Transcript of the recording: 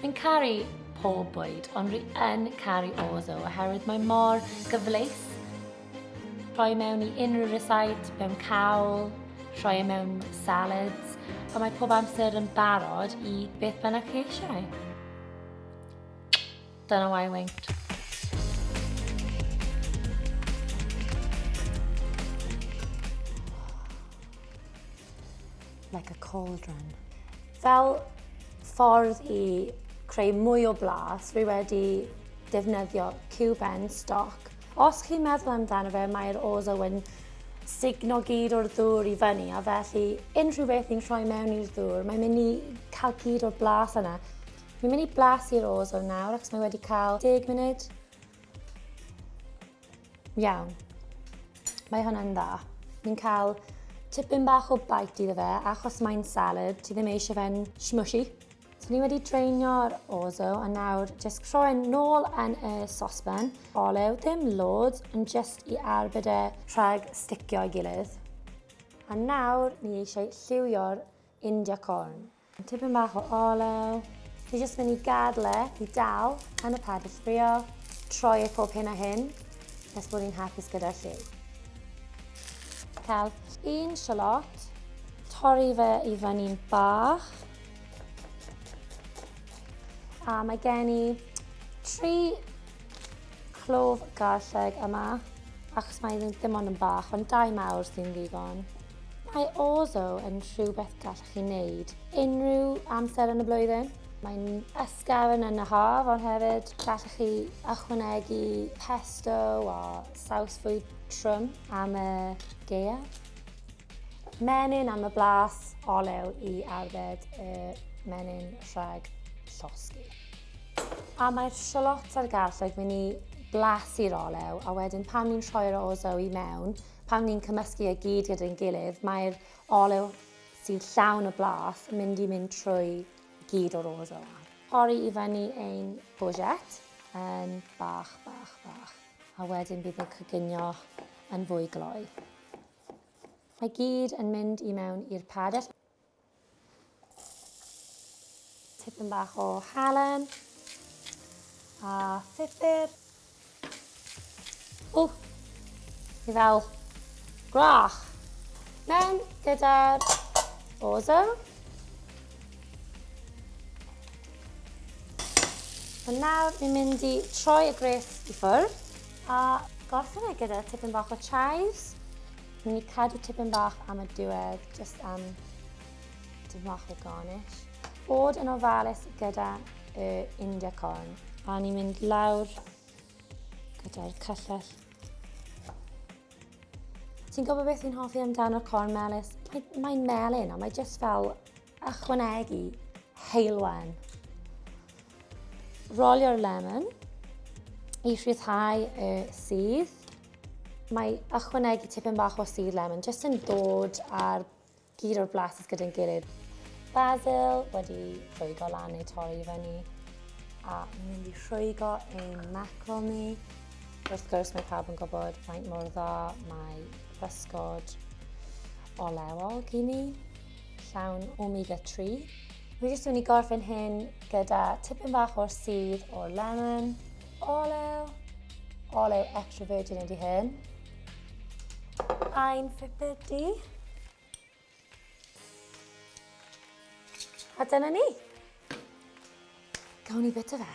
Fi'n caru pob bwyd, ond rwy yn caru orzo oherwydd mae mor gyfleus. Rhoi mewn i unrhyw rysáit, mewn cawl, rhoi e mewn salads, a mae pob amser yn barod i beth bynnag chi eisiau. Don't know why I winked. Like a cauldron. Fel ffordd i creu mwy o blas, rwy wedi defnyddio cuben stoc. Os chi'n meddwl amdano fe, mae'r orzo yn sugno gyd o'r ddŵr i fyny, a felly unrhyw beth ni'n rhoi mewn i'r ddŵr, mae'n mynd i cael gyd o'r blas yna. Ni'n mynd i blasu'r orzo nawr, achos mae wedi cael 10 munud. Iawn. Mae hwnna'n dda. Ni'n cael tipyn bach o bite iddo fe, achos mae'n salad, ti ddim eisiau fe'n smushy. So ni wedi draenio'r orzo a nawr jyst rhoi nôl yn y sosban. Olew, ddim loads, ond jyst i arbed e rhag sticio i gilydd. A nawr ni eisiau lliwio'r India corn. Tipyn bach o olew. Fi jyst mynd i gadael e i dal yn y padell ffrio, troi e pob hyn a hyn, nes bod ni'n hapus gyda'r lliw. Cael un shallot, torri fe i fyny'n bach. A mae gen i 3 clof garlleg yma, achos mae ddim ond yn bach, ond 2 mawr sy'n ddigon. Mae orzo yn rhywbeth gallwch chi wneud unrhyw amser yn y blwyddyn. Mae'n ysgafn yn y haf, ond hefyd gallwch chi ychwanegu pesto a saws fwy trwm am y gaeaf. Menyn am y blas, olew i arbed y menyn rhag llosgi. A mae'r shallots a'r garlleg mynd i blasu'r olew, a wedyn pan ni'n rhoi'r orzo i mewn, Pan ni'n cymysgu e gyd gyda'n gilydd, mae'r olew sydd llawn o blas yn mynd i mynd trwy gyd o'r orzo. Torri i fyny ein courgette yn bach, bach, bach. A wedyn bydd yn coginio yn fwy gloi. Mae gyd yn mynd i mewn i'r padell. Tipyn bach o halen a phupur. O, fi fel gwrach. Mewn gyda'r orzo. A nawr ni'n mynd i troi y gwres i ffwrdd a gorffen e gyda tipyn bach o chives. Ni'n mynd i cadw tipyn bach am y diwedd, just am tipyn bach o garnish. Bod yn ofalus gyda y India corn. A ni'n mynd lawr gyda'r cyllell. Ti'n gwybod beth fi'n hoffi amdano'r corn melys? Mae'n mae melyn, a mae just fel ychwanegu heulwen. Rolio'r lemon i rhyddhau y sudd. Mae ychwanegu tipyn bach o sudd lemon jyst yn dod ar gyd o'r blasus gyda'n gilydd. Basil wedi rhwygo lan neu torri i fyny. A ni'n mynd i rhwygo ein mackerel ni. Wrth gwrs mae pawb yn gwybod faint mor dda mae bysgod olewog i ni, llawn omega 3. Fi jyst yn mynd i gorffen hyn gyda tipyn bach o'r sudd o'r lemon, olew, olew extra virgin ydy hyn, ein phupur du. A dyna ni. Gawn ni bit o fe.